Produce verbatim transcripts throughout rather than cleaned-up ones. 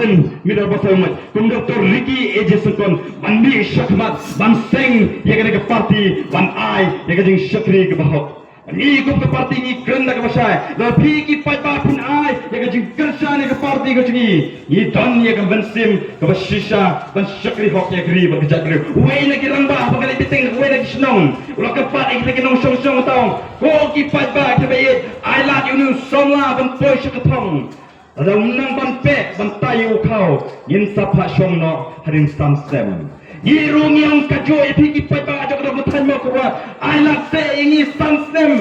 Mister Basaiawmoit, kum Doctor Ricky A J Syngkon, ban mih shakhmat ban seng ïa kane ka party, ban ai ïa ka jingshakri kaba hok. Ngi kum ka party ngi kren da kaba shai, lada phi ki paidbah phin ai ïa ka jingkyrshan ïa ka party ka jong ngi, ngi don ïa ka mynsiem kaba shisha ban shakri hok ïa ka ri bad ka jaitbynriew. Uwei na ki rangbah ba ka leit meeting uwei na ki shnong, u la kyrpad ïa kita ki nongshong shnong, u ong, ko ki paidbah kiba ïeit, ai lad ïa une u samla ban poi sha ka thong. Lada ym nang ban peh ban tai ïa u khaw, ngin sa phah shong noh hadien san snem. Ngi ruh ngi ong kajuh ïa phi ki paidbah jong ka dong ka thaiñ Mawkyrwat, ai lad seh ïa ngi san snem.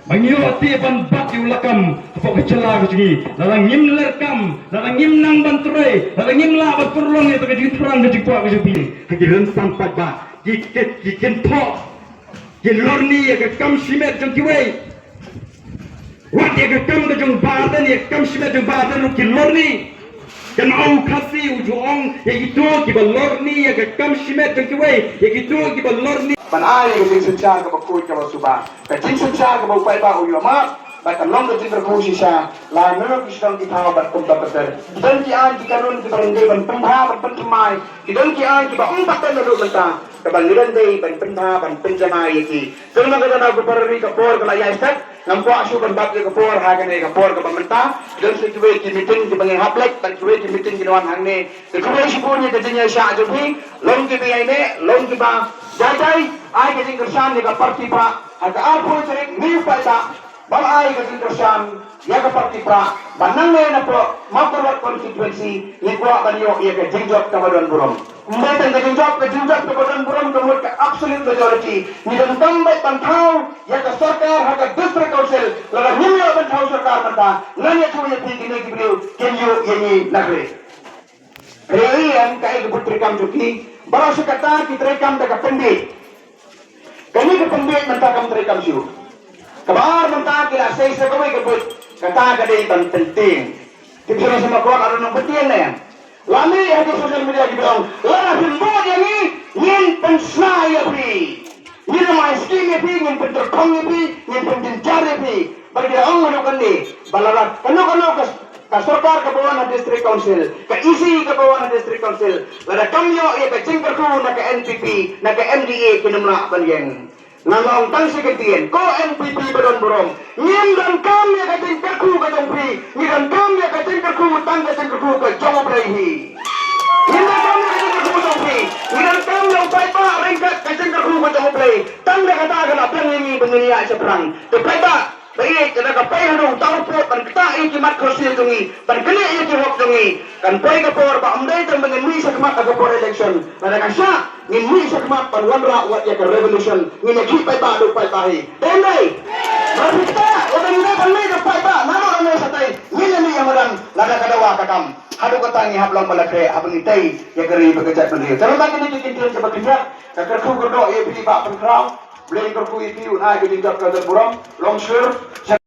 Ba ngi ïoh te ban bat ïa u lakam hapoh ka jylla ka jong ngi. Lada ngim leh kam, lada ngim nang ban trei, lada ngim lah ban pynlong ïa ka jingthrang ka jingkwah ka jong phi, ha ki rynsan paidbah, ki, ki, ki kynthoh, ki lorni ïa ka kam shimet jong kiwei. Wat ïa ka kam ka jong Bah Ardent, ïa ka kam shimet jong Bah Ardent ruh ki lorni. Kan ong u Khasi u ju ong ïa kito kiba lorni ïa ka kam shimet jong kiwei, ïa kito kiba lorni. Ban ai ïa ka jingsynshar kaba khuid kaba suba, ka jingsynshar kaba u paidbah u ïoh map, bad kan long ka jingkyrkhu shisha, la naduh ki shnong ki thaw bad kumta ter ter. Ki don ki aiñ ki kanun kiba ngi dei ban pynbha ban pynthymmai, ki don ki aiñ kiba ym pat don naduh mynta. Kaba ngi don dei ban pynbha ban pynjamai ïa ki. Te namar kata na ka por ri ka por ka la ïaid stet, ngam kwah shuh ban bat ïa ka por ha kane ka por kaba mynta. Don sa kiwei ki meeting kiba ngi hap leit bad kiwei ki meeting ki wan hangne. Te khublei shibun ïa ka jingïaishah jong phi, long kiba ïaineh, long kiba jai jai, ai ka jingkyrshan ïa ka party Prah ha ka arphew tarik May u Paidbah. Ban ai ka jingkyrshan ïa ka party Prah ba nangne na poh Mawkyrwat constituency ngi kwah ban ïoh ïa ka jingjop kaba don burom. Ym dei tang ka jingjop, ka jingjop kaba don burom ka mut ka absolute majority. Ngi donkam beit ban thaw ïa ka sorkar ha ka district council. Lada ngim ïoh ban thaw sorkar mynta, ngan ïathuh ïa phi kine ki briew kin ïoh ïa ngi nakri. Hynrei ïa kaei ka bud treikam jong ki? Baroh shi katta ki treikam da ka pynbiej. Kane ka pynbiej mynta kam treikam shuh. Kaba ar mynta ki la sei sa kawei ka bud, kata ka dei ban pyntieng. Ki pyntieng sa ma kor, aro nang pyntieng ne. La mih ha ki social media kiba ong, lada phim bud ïa ngi, ngin pynshna ïa phi. Ngin ym ai skim ïa phi, ngin pyntyrkhong ïa phi, ngin pynjynjar ïa phi. Bad ki la ong kano kane, ba lada kano kano ka, ka sorkar kaba wan ha district council, ka E C kaba wan ha district council, lada kam ïoh ïa ka jingkyrkhu na ka N P P, na ka M D A, kin ym lah ban ïeng. Nga ong tang shi kyntien, ko N P P ba don burom, ngim donkam ïa ka jingkyrkhu ka jong phi, ngi donkam ïa ka jingkyrkhu tang ka jingkyrkhu ka jong U Blei hi. Ngim donkam ïa ka jingkyrkhu jong phi, ngi donkam ïa u paidbah ryngkat ka jingkyrkhu ka jong U Blei. Tang da kata ka la pynlong ïa ngi ba ngin ïaid shaphrang. Te paidbah ba ïeit, lada ka pei haduh uta u pud ban ktah ïa ki mat khohsiew jong ngi, ban knieh ïa ki hok jong ngi, kan poi ka por ba ym dei tang ba ngin mih shakhmat ha ka por election. Lada ka shah, ngin mih shakhmat ban wanrah wat ïa ka revolution. Ngin ïa khih paidbah da u paidbah hi. Dei ym dei? Ba phi ktah, lada ngin dei ban mih da u paidbah, naduh lane shatei, ngin ïa mih ïa madan, lada ka dawa ka kam. Haduh katta ngi hap long ba la khreh, haba ngi tei ïa ka ri bad ka jaitbynriew. Te mynta kine ki kyntien kiba khyndiat, ka kyrkhu kyrdoh ïa phi Bah Pynkhraw, Blei kyrkhu ïa phi, un ai ka jingjop kaba don burom, long shuh.